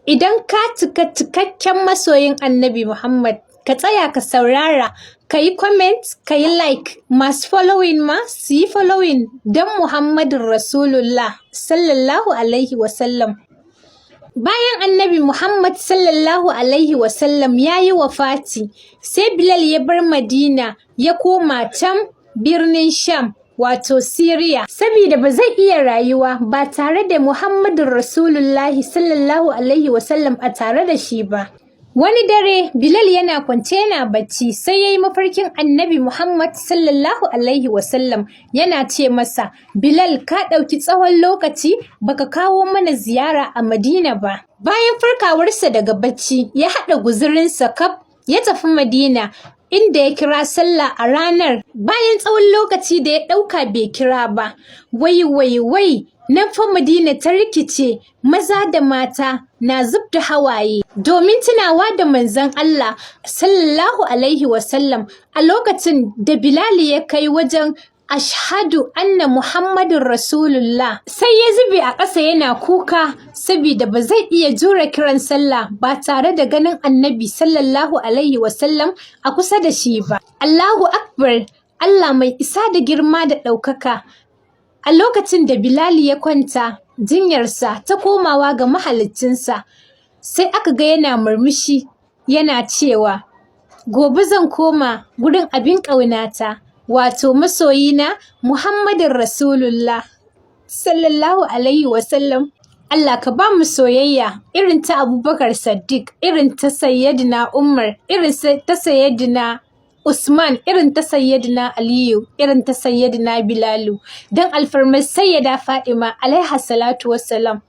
Idan ka cika cikakken masoyin Annabi Muhammad, ka tsaya ka saurara, ka yi comment, ka yi like, masu following ma su yi following don Muhammadun Rasulullah sallallahu alaihi wasallam. Bayan Annabi Muhammad sallallahu alaihi wasallam ya yi wafati, sai Bilal ya bar Madina ya koma can birnin Sham, wato Siriya, sabida ba zai iya rayuwa ba tare da Muhammadun Rasulullahi sallallahu alaihi wasallam a tare da shi ba. Wani dare Bilal yana kwance yana bacci, sai ya yi mafarkin Annabi Muhammad sallallahu alaihi wasallam yana ce masa, "Bilal, ka ɗauki tsawon lokaci baka kawo mana ziyara a Madina ba." Bayan farkawarsa daga bacci, ya haɗa guzurinsa kaf ya tafi Madina, inda ya kira sallah a ranar bayan tsawon lokaci da ya ɗauka bai kira ba. Wai wai wai, nan fa Madina ta rikice, maza da mata na zub da hawaye domin tunawa da manzon Allah sallallahu alaihi wasallam. A lokacin da Bilal ya kai wajen "Ashhadu anna Muhammadun Rasulullah", sai ya zube a ƙasa yana kuka, sabida ba zai iya jure kiran sallah ba tare da ganin Annabi sallallahu alaihi wasallam a kusa da shi ba. Allahu akbar, Allah mai isa da girma da ɗaukaka. A lokacin da Bilal ya kwanta jinyarsa ta komawa ga mahaliccinsa, sai aka ga yana murmushi yana cewa, "Gobe zan koma gurin abin ƙaunata, wato masoyina Muhammadun Rasulullah sallallahu alaihi wasallam." Allah ka ba mu soyayya irin ta Abubakar Saddiq, irin ta Sayyidina Umar, irin ta Sayyidina Usman, irin ta Sayyidina Aliyu, irin ta Sayyidina Bilalu, don alfarmar Sayyada Fadima alaiha salatu wassalam.